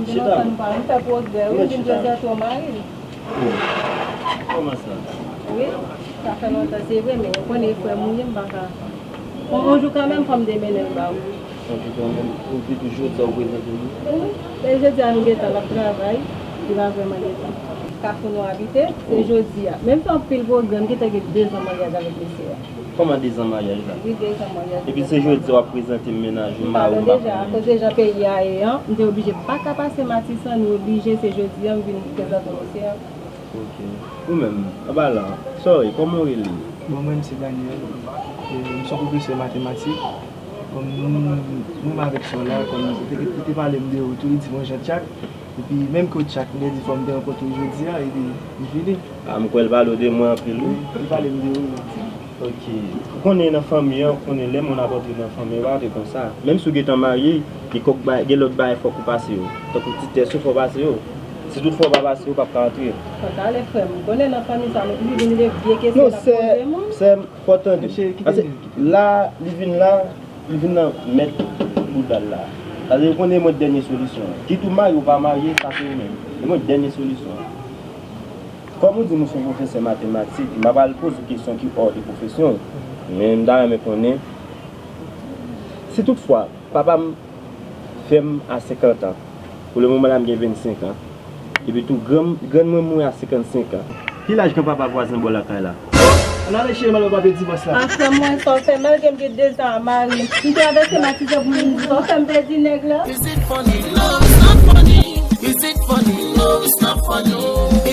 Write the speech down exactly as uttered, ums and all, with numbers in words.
Gen lontan nou pa, m fè pwogrè, wi, m vin prezante w mari m. Oh. Kòman sa? Wi, sa fè lontan, se vre, men ou konnen frè m ou ye, m pa ka. Yon, yon jou kanmenm, fò m te mennen l ba ou. Yon jou kanmenm, ou vle tou jodi a ou prezante m li? Wi, e jodi a nou gentan l ap travay, li pa vrèman gentan. Kafou nou abite, se jodi a. Men m fè anpil pwogrè, m gentan gen dezan maryaj avèk mesye a. Kòman dezan maryaj la? Wi, dezan maryaj. Epi se jodi a w ap prezante m mennaj ou, mari w, m pa konnen. Akoz de jan peyi a ye an, m te oblije pa ka pase Matisan, nou oblije se jodi a m vin prezante w mesye a. Ok. Ou menm, anba la, sorry, kòman w rele? Bon, mwen, m se Daniel. E, m se yon pwofesè matematik. Kòm nou, nou, nou avèk sè w la, kòm li te, li te pale m de ou tou, li di m yon jan tchak. Epi, menm ke w tchak, m te di fò m te rankontre w jodi a, epi, li fini. A, m kwè l pale w de mwen anpil, wi. Wi, li pale m de ou, wi. Ok. Ou konnen nan fanmi an, ou konnen lè moun ap antre nan fanmi an, pa antre konsa. Menm si w gentan marye, gen kòk bay, gen lòt bagay fòk ou pase yo. Tankou ti tès yo, fò w pase yo. Si tout fwa w pa pase yo, w p ap ka antre. Fò talè frè m, ou konnen nan fanmi sa, nou toujou vin de vye kesyon n ap poze moun. Non, sè, sè m, fò w tande. Mesye, kite m. Paske la, li vin la, li vin nan mèt bouda l la. Sa vle di, ou konnen mwen dènye solisyon an. Kit ou marye ou pa marye, sa se ou menm. E mwen dènye solisyon an. Kòm ou di m ou se yon pwofesè matematik, m pa pral poze w kesyon ki hors de profesyon. Men m ta renmen konnen, si toutfwa papa m fè m a senkant an, pou le moman la m gen vennsenk an, epi tou grann, grann mwen mouri a senkannsenk an. Ki laj granpapa vwazen bò lakay la? Ann ale cheri, m al wè papye divòs la. A, frè mwen, sa w fè, malgre m gen dezan a mari m, m travèse Matisan pou m vin di sa w fè, m pèdi nèg la. Is it funny? No, it's not funny. Is it funny? No, it's not funny.